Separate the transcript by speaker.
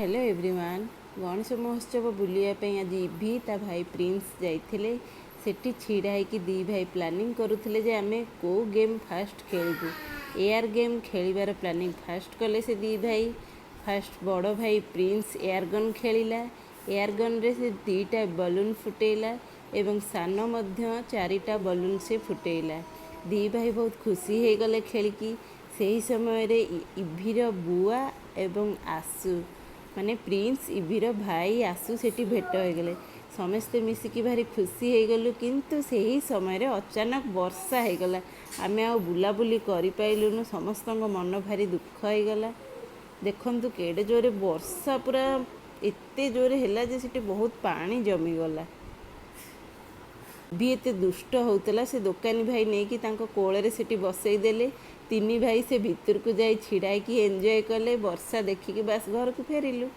Speaker 1: Hello everyone, Ganesh ମହୋତ୍ସବ ବୁଲିବା ପାଇଁ ଆଜି ଇଭି, ତା ଭାଇ ପ୍ରିନ୍ସ ଯାଇଥିଲେ। ସେଠି ଛିଡ଼ା ହେଇକି ଦୁଇ ଭାଇ ପ୍ଲାନିଂ କରୁଥିଲେ ଯେ ଆମେ କେଉଁ ଗେମ୍ ଫାଷ୍ଟ ଖେଳିବୁ। ଏୟାର ଗେମ୍ ଖେଳିବାର ପ୍ଲାନିଂ ଫାଷ୍ଟ କଲେ ସେ ଦୁଇ ଭାଇ। ଫାଷ୍ଟ ବଡ଼ ଭାଇ ପ୍ରିନ୍ସ ଏୟାର ଗନ୍ ଖେଳିଲା। ଏୟାର ଗନ୍ରେ ସେ ଦୁଇଟା ବଲୁନ୍ ଫୁଟେଇଲା ଏବଂ ସାନ ମଧ୍ୟ ଚାରିଟା ବଲୁନ୍ ସେ ଫୁଟେଇଲା। ଦୁଇ ଭାଇ ବହୁତ ଖୁସି ହେଇଗଲେ ଖେଳିକି। ସେହି ସମୟରେ ଇଭିର ବୁଆ ଏବଂ ଆସୁ, ମାନେ ପ୍ରିନ୍ସ ଇଭିର ଭାଇ ଆସୁ ସେଠି ଭେଟ ହେଇଗଲେ। ସମସ୍ତେ ମିଶିକି ଭାରି ଖୁସି ହେଇଗଲୁ। କିନ୍ତୁ ସେହି ସମୟରେ ଅଚାନକ ବର୍ଷା ହେଇଗଲା। ଆମେ ଆଉ ବୁଲାବୁଲି କରିପାଇଲୁନୁ। ସମସ୍ତଙ୍କ ମନ ଭାରି ଦୁଃଖ ହେଇଗଲା। ଦେଖନ୍ତୁ, କେଡ଼େ ଜୋରେ ବର୍ଷା, ପୁରା ଏତେ ଜୋରେ ହେଲା ଯେ ସେଠି ବହୁତ ପାଣି ଜମିଗଲା। ବି ଏତେ ଦୁଷ୍ଟ ହେଉଥିଲା, ସେ ଦୋକାନୀ ଭାଇ ନେଇକି ତାଙ୍କ କୋଳରେ ସେଠି ବସେଇ ଦେଲେ। ତିନି ଭାଇ ସେ ଭିତରକୁ ଯାଇ ଛିଡ଼ା ହେଇକି ଏନ୍ଜୟ କଲେ ବର୍ଷା ଦେଖିକି। ବାସ୍, ଘରକୁ ଫେରିଲୁ।